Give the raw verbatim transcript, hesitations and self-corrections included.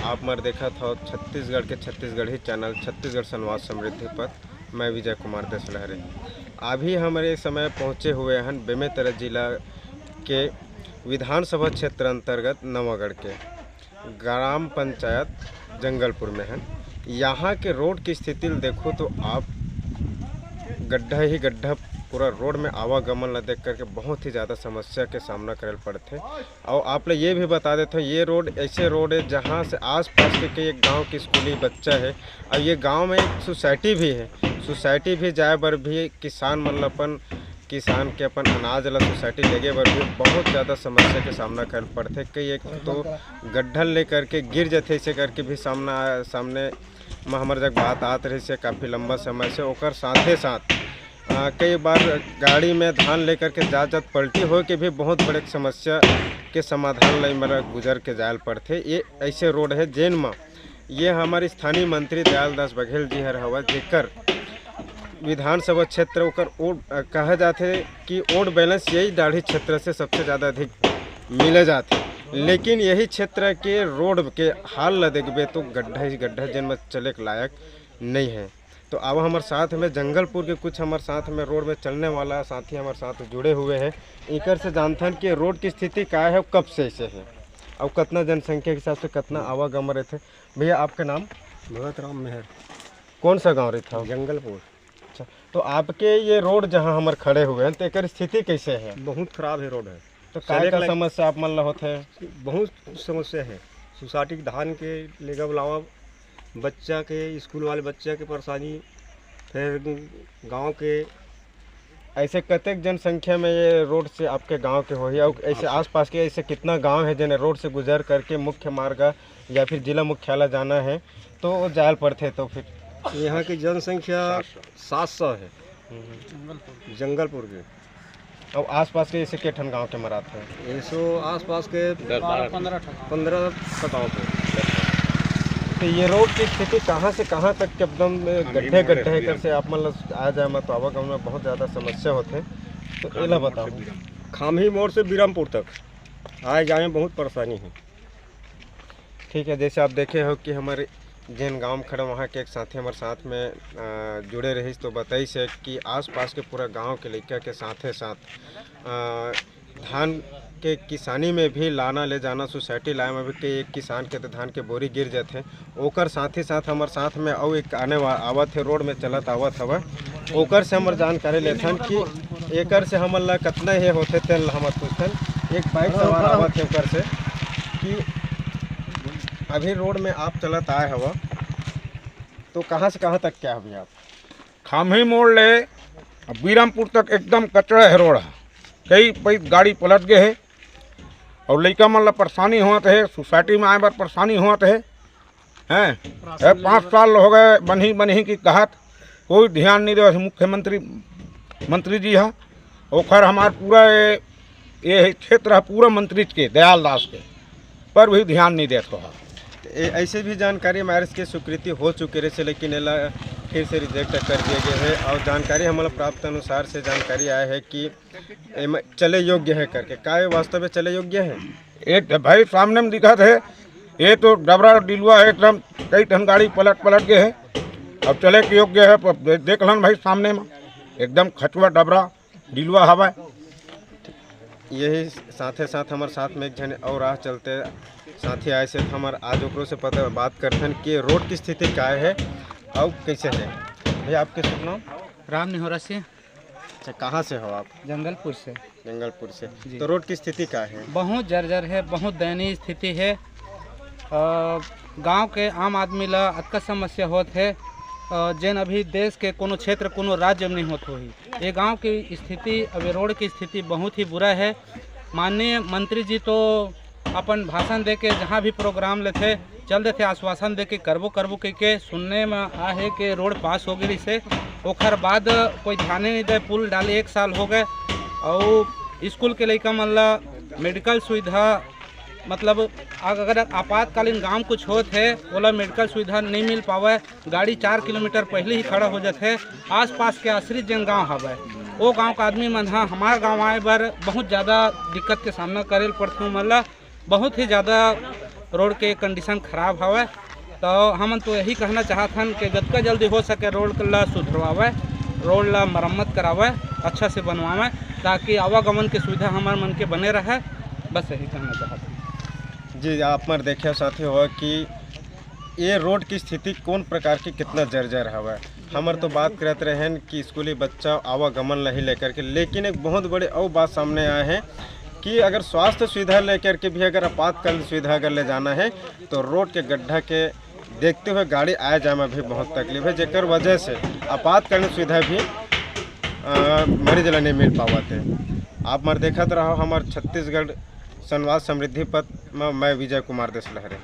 आप मन देखत हव छत्तीसगढ़ के छत्तीसगढ़ी चैनल छत्तीसगढ़ संवाद समृद्धि पथ। मैं विजय कुमार देशलहरे। अभी हमरे समय पहुँचे हुए हन बेमेतरा जिला के विधानसभा क्षेत्र अंतर्गत नवागढ़ के ग्राम पंचायत जंगलपुर में हन। यहाँ के रोड की स्थिति ल देखो तो आप गड्ढा ही गड्ढा, पूरा रोड में आवागमन ला देख करके बहुत ही ज़्यादा समस्या के सामना करल पड़थे। और आप ला ये भी बता देते हो, ये रोड ऐसे रोड है जहाँ से आसपास के कई एक गांव के स्कूली बच्चा है। और ये गांव में एक सोसाइटी भी है, सोसाइटी भी जाए बर भी किसान मन ला अपन किसान के अपन अनाज ला सोसाइटी लेगे बर भी बहुत ज़्यादा समस्या के सामना करल पड़थे। कई एक तो गड्ढा लेकर के गिर जाथे, ऐसे करके भी सामना सामने म हमर जग बात आत रहिस हे काफ़ी लंबा समय से। ओकर साथे साथ अ, कई बार गाड़ी में धान लेकर के जात जात पलटी होए के भी बहुत बड़े समस्या के समाधान ला इमन गुजर के जायल पड़थे। ये ऐसे रोड है जेन म ये हमर स्थानीय मंत्री दयाल दास बघेल जी हर हवा, जेकर विधानसभा क्षेत्र ओकर ओड, अ, कहा जाथे कि ओड बैलेंस यही डाढ़ी क्षेत्र से सबसे ज़्यादा अधिक मिले जाथे। लेकिन यही क्षेत्र के रोड के हाल ला देखबे तो गड्ढा ही गड्ढा, जेन में चले के लायक नहीं है। तो अब हमर साथ में जंगलपुर के कुछ हमर साथ में रोड में चलने वाला साथी हमर साथ जुड़े हुए हैं। इकर से जानथन कि रोड की स्थिति का है, कब से ऐसे है और कितना जनसंख्या के हिसाब से कितना आवागमन रहते। भैया, आपका नाम? भगत राम मेहर। कौन सा गांव रहता हो? जंगलपुर। अच्छा, तो आपके ये रोड जहां हमर खड़े हुए हैं, तो एकर स्थिति कैसे है? बहुत खराब है रोड है। तो काय चले का के लायक समस्या आप मन ला होथे? बहुत समस्या है। सोसाइटी के धान के लेगब लावब, बच्चा के, स्कूल वाले बच्चा के परेशानी, फिर गांव के। ऐसे कतेक जनसंख्या में ये रोड से आपके गांव के होही, और ऐसे आसपास के ऐसे कितना गांव है जेने रोड से गुजर करके मुख्य मार्ग या फिर जिला मुख्यालय जाना है तो वो जायल पड़थे? तो फिर यहाँ की जनसंख्या सात सौ है। हम्म। जंगलपुर के। और आसपास के ऐसे के ठन गांव के मरात है? ऐसो आसपास के दस बारह। पंद्रह ठन। पंद्रह ठन गांव के। तो ये रोड की स्थिति कहाँ से कहाँ तक के एकदम गड्ढे गड्ढे कर से आप मतलब आ जाए, मतलब आवागमन में बहुत ज़्यादा समस्या होथे, तो एला बताओ। खामही मोड़ से बीरमपुर तक आए जाए में बहुत परेशानी है। ठीक है, जैसे आप देखे हो कि हमारे जेन गांव में खड़े वहाँ के एक साथी हमारे साथ में अ, जुड़े रहिस तो बताइस हे कि आसपास के पूरा गांव के लइका के साथे साथ अ, धान के किसानी में भी लाना ले जाना सोसाइटी लाए में भी कई एक किसान के तो धान के बोरी गिर जाथे। ओकर साथ ही साथ हमर साथ में अउ एक आने वा-, आवत हे, रोड में चलत आवत हवय, ओकर से हमर जानकारी लेथन कि एकर से हमन ला कतना हे होथे, तेन ला हमर पूछथन। एक बाइक सवार आवत हे ओकर से कि अभी रोड में आप चलत आए हव, तो कहाँ से कहाँ तक क्या हवे आप? खाम्ही मोड़ ले बीरमपुर तक एकदम कचड़ा हे रोड ह। कई पइत गाड़ी पलट गे हे और लइका मन ला परेशानी होत हे, सोसाइटी में आए बर परेशानी होत हे। हैं, ए, पाँच साल हो गए बनही बनही की कहत, कोई ध्यान नहीं देवत हे मुख्यमंत्री, मंत्री जी ह। ओखर हमार पूरा ये, ये क्षेत्र ह पूरा मंत्री के, दयाल दास के, पर भी ध्यान नहीं देत हो। ए-, ऐसे भी जानकारी मारिस के स्वीकृति हो चुके रहे से, लेकिन एला फिर से रिजेक्ट कर दिए गए है। और जानकारी हमला प्राप्त अनुसार से जानकारी आया है कि एम चले योग्य है करके। का ये वास्तव में चले योग्य है? ये तो भाई सामने में दिखत है, ये तो डबरा डिलवा है एकदम, कई ठन गाड़ी पलट पलट के है। अब चले के योग्य है, पर दे-, देख लन भाई सामने में एकदम खचुआ डबरा डिलवा हवय। यही साथे साथ हमर साथ में एक झन और आ चलते साथी आए से, तो हमर आज ओकरो से पता बात करथन कि रोड की स्थिति का है और कैसे है। भैया, आपके शुभ नाम? राम निहोरा से। अच्छा, कहाँ से हो आप? जंगलपुर से। जंगलपुर से। जी। तो रोड की स्थिति का है? बहुत जर्जर है, बहुत दयनीय स्थिति है। अ, गांव के आम आदमी ला अतका समस्या होत है, अ, जेन अभी देश के कोनो क्षेत्र, कोनो राज्य में नहीं होत होही। ये गांव की स्थिति, अब ये रोड की स्थिति बहुत ही बुरा है। माननीय मंत्री जी तो अपन भाषण दे के जहाँ भी प्रोग्राम लेथे, चल देथे, आश्वासन दे के करबो करबो कह के। सुनने में आ है कि रोड पास हो गई से, ओखर बाद कोई ध्यान ही नहीं दे। पुल डाले एक साल हो गए, और स्कूल के लइका मन ला मेडिकल सुविधा, मतलब अगर आपातकालीन गांव कुछ होत है, ओला मेडिकल सुविधा नहीं मिल पावे। गाड़ी चार किलोमीटर पहले ही खड़ा हो जाथे। आसपास के आश्रित जेन गांव हवय, ओ गांव के आदमी मन ह हमार गांव आए बर बहुत ज़्यादा दिक्कत के सामना करे ल पड़थे। ओमन ल बहुत ही ज़्यादा रोड के कंडीशन खराब हवय। तो हमन तो यही कहना चाहत हन कि जतका जल्दी हो सके रोड ला सुधरवावय, रोड ला मरम्मत करावय, अच्छा से बनवावय, ताकि आवागमन के सुविधा हमर मन के बने रहे। बस यही कहना चाहत हन। जी, आप मन देखे साथी हो कि ये रोड की स्थिति कौन प्रकार की कितना जर्जर हवय। हमर तो बात करत रहेन कि स्कूली बच्चा आवागमन ला ही लेकर के, लेकिन एक बहुत बड़े अउ बात सामने आए हैं कि अगर स्वास्थ्य सुविधा लेकर के भी अगर आपातकालीन सुविधा अगर ले जाना है तो रोड के गड्ढा के देखते हुए गाड़ी आए जाए में भी बहुत तकलीफ है, जेकर वजह से आपातकालीन सुविधा भी अ, मरीज ला नहीं मिल पावत है। आप मन देखत रहो हमर छत्तीसगढ़ संवाद समृद्धि पथ में मैं विजय कुमार देशलहरे।